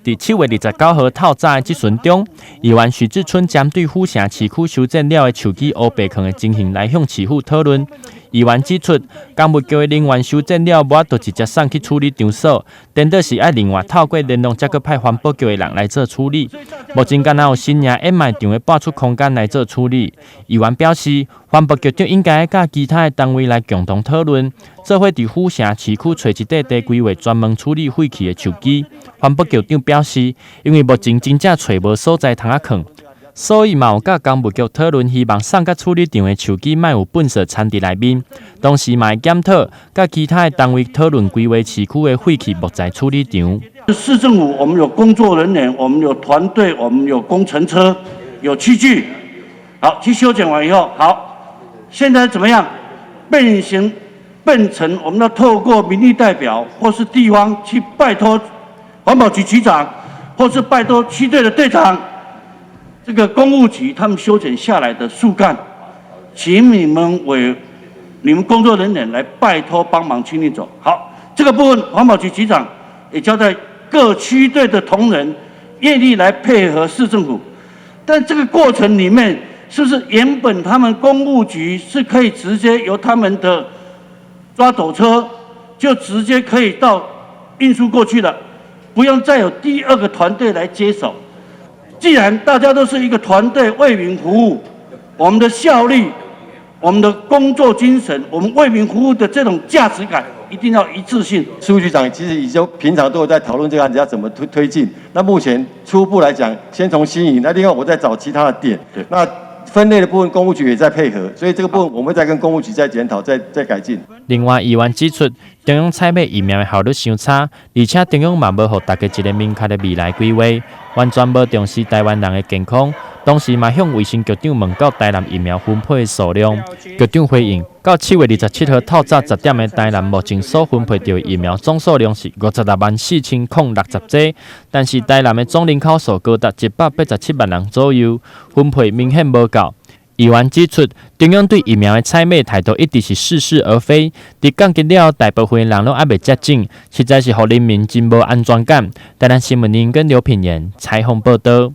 佇7月29號透早的質詢中，議員許志春針對府城市區修剪了的樹枝烏白囥的情形來向市府討論。議員指出，工務局的人員修剪了，無法度直接送去處理場所，顛倒是愛另外透過聯絡，才閣派環保局的人來做處理。目前敢若有新營掩埋場的撥出空間來做處理。議員表示，環保局長應該佮其他的單位來共同討論，做伙佇府城市區揣一塊地規劃專門處理廢棄的樹枝。環保局長表示，因為目前真正揣無所在通仔囥，所以嘛有佮工務局討論，希望送到處理場的樹枝莫有糞埽摻佇內面。同時嘛會檢討佮其他的單位討論規劃市區的廢棄木材處理場。市政府，我們有工作人員，我們有團隊，我們有工程車，有器具。好，去修剪完以後，好，現在怎麼樣？變形變成我們要透過民意代表或是地方去拜託環保局局長，或是拜託區隊的隊長，這個工務局他們修剪下來的樹幹，請你們委你們工作人員來拜託幫忙清運走。好，這個部分環保局局長也交代各區隊的同仁願意來配合市政府，但這個過程裡面，是不是原本他們工務局是可以直接由他們的抓斗車就直接可以到運輸過去了，不用再有第二個團隊來接手。既然大家都是一個團隊為民服務，我們的效率、我們的工作精神、我們為民服務的這種價值感，一定要一致性。事務局長其實已經平常都有在討論這個案子要怎麼推進。那目前初步來講，先從新營，那另外我再找其他的點。那分類的部分，工務局也在配合，所以這個部分我們會再跟工務局再檢討、再改進。另外，議員指出，中央採買疫苗的效率傷差，而且中央嘛無予大家一個明確的未來規劃，完全無重視台灣人的健康。同時嘛向衛生局長問到台南疫苗分配的數量，局長回應，到7月27號透早10點的台南目前所分配著的疫苗總數量是564,060劑，但是台南的總人口數高達187萬人左右，分配明顯無夠。議員指出，中央對疫苗的採買態度一直是似是而非，佇降級了後，大部分人攏猶未接種，實在是予人民真無安全感。台南新聞林跟劉品言採訪報導。